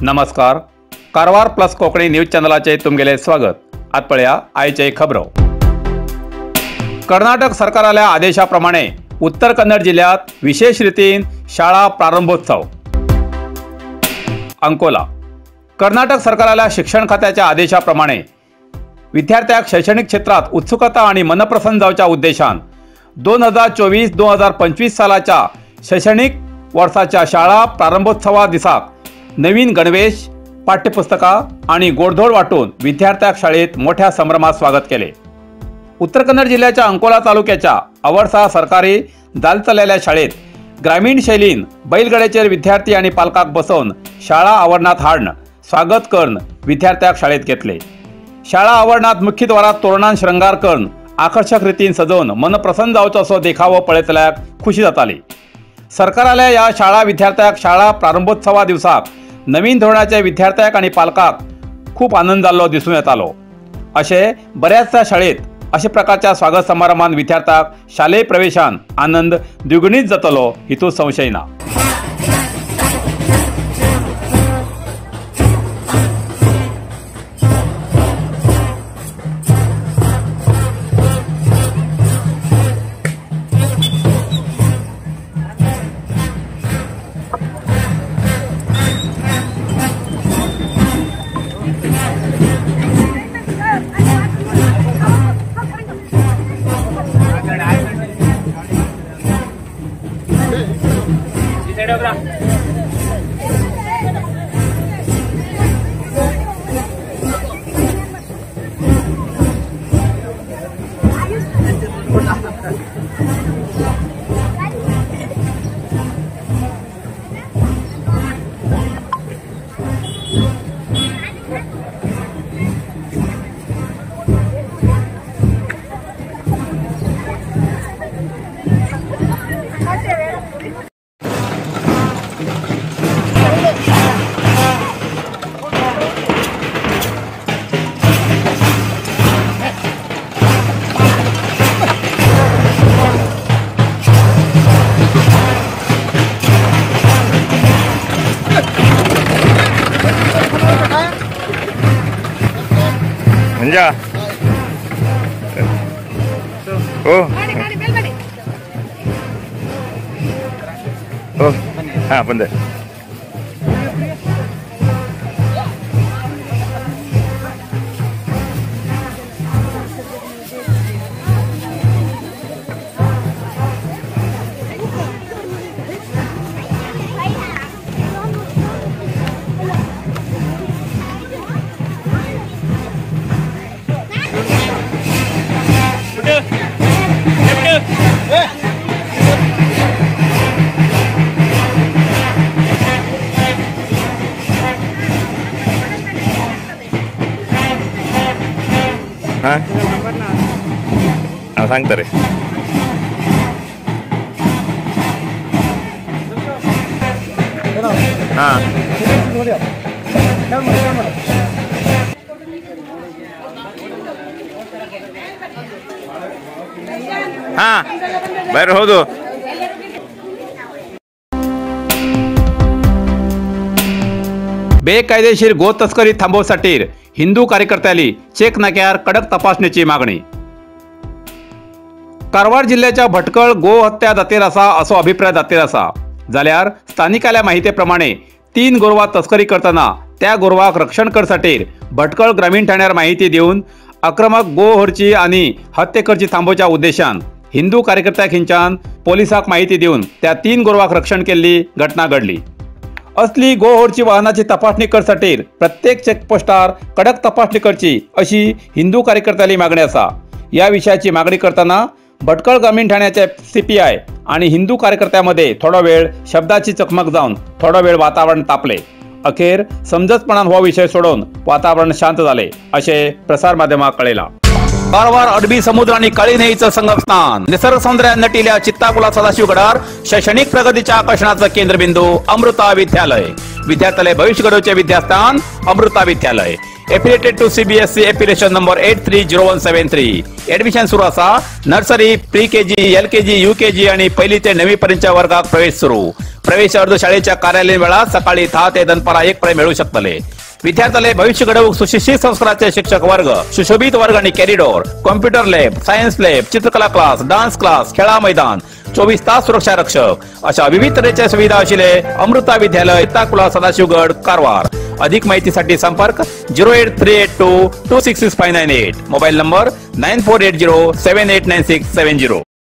नमस्कार, Karwar plus Konkani news चॅनलाचे तुमगेले स्वागत. आत पळया आयचे खबरो. कर्नाटक सरकाराल्या आदेशाप्रमाणे उत्तर कन्नड जिल्ह्यात विशेष रीतीन शाळा प्रारंभोत्सव. अंकोला कर्नाटक सरकाराल्या शिक्षण खात्याच्या आदेशाप्रमाणे विद्यार्थ्यांक शैक्षणिक क्षेत्रात उत्सुकता आणि मनप्रसन्न जावच्या उद्देशान 2024-2025 सालाच्या शैक्षणिक वर्षाच्या शाळा प्रारंभोत्सवा दिसाक नवीन गणवेश, पाठ्यपुस्तका आणि गोडधोड वाटून विद्यार्थ्यांक शाळेत मोठ्या संभ्रमात स्वागत केले. उत्तर कन्नड जिल्ह्याच्या अंकोला तालुक्याच्या अवरसा सरकारी दालचलेल्या शाळेत ग्रामीण शैलीन बैलगाड्याचेर विद्यार्थी आणि पालकाक बसवून शाळा आवरणात हाडण स्वागत करून विद्यार्थ्यांक शाळेत घेतले. शाळा आवरणात मुख्यद्वारात तोरणान शृंगार करून आकर्षक रीतीन सजोवन मन प्रसन्न जावचो असो देखावो पळयतल्याक खुशी जाताली. सरकाराल्या ह्या शाळा विद्यार्थ्यांक शाळा प्रारंभोत्सवा दिवसाक नवीन धोरणाच्या विद्यार्थ्यांक आनी पालकाक खूब आनंद जाल्लो दिसून येतालो. अशें बऱ्याचशा शाळेत अशा प्रकारच्या स्वागत समारंभान विद्यार्थ्यांक शालेय प्रवेशान आनंद द्विगुणीत जातलो हितूंत संशय ना. जा ओ ओ हां बंद. हां सांगता रे. हां हां बाहेर हो. बेकायदेशीर गो तस्करी थांबवसाठी हिंदू कार्यकर्त्यांनी चेक नाक्यार कडक तपासणीची मागणी. कारवार जिल्ह्याच्या भटकळ गो हत्या जातेर आसा असो अभिप्राय जातेर आसा. जाल्यार स्थानिकाल्या माहितीप्रमाणे 3 गोरवां तस्करी करतना त्या गोरवाक रक्षण करसाठी भटकळ ग्रामीण ठाण्यार माहिती दिवन आक्रमक गो हरची आनी हत्या करची थांबोवच्या उद्देशान हिंदू कार्यकर्त्याक हिंच्यान पोलिसाक माहिती दिवन त्या 3 गोरवाक रक्षण केल्ली घटना घडली. असली गोहोरची वाहनाची तपासणी करसाठी प्रत्येक चेकपोस्टार कडक तपासणी करची अशी हिंदू कार्यकर्त्यांनी मागणी आसा. या विषयाची मागणी करताना भटकळ ग्रामीण ठाण्याचे CPI आणि हिंदू कार्यकर्त्यांमध्ये थोडा वेळ शब्दाची चकमक जाऊन थोडा वेळ वातावरण तापले. अखेर समजतपणान हो विषय सोडून वातावरण शांत झाले असे प्रसार माध्यमाक कळेला. कारवार अरबी समुद्र आणि काळी न्हंयेचं संगमस्थान, निसर्ग सौंदर्यान नटिल्या चित्ताकुला सदाशिवगडार शैक्षणिक प्रगतीच्या आकर्षणाचं केंद्रबिंदू अमृता विद्यालय. विद्यार्थ्यालय भविष्य घडवचे विद्यास्थान अमृता विद्यालय. Affiliated to CBSE affiliation number 830173. Admission सुरू आसा. Nursery, pre KG, L KG, U KG आणि पहिली ते 9वी पर्यंतच्या वर्गात प्रवेश सुरू. प्रवेश अर्ज शाळेच्या कार्यालयीन वेळात सकाळी 10 ते दनपारा 1 पर्यंत मिळू शकतले. विद्यार्थ्याले भविष्य घडवूक सुशिक्षित संस्काराचे शिक्षक वर्ग, सुशोभित वर्ग आणि corridor, computer lab, science lab, चित्रकला क्लास, डान्स क्लास, खेळा मैदान, 24 तास सुरक्षा रक्षक अशा विविध तऱ्हेच्या सुविधा असलेले अमृता विद्यालय, ताकुला, सदाशिवगड, कारवार. अधिक माहितीसाठी संपर्क 08382 266598, मोबाईल नंबर 9480789670.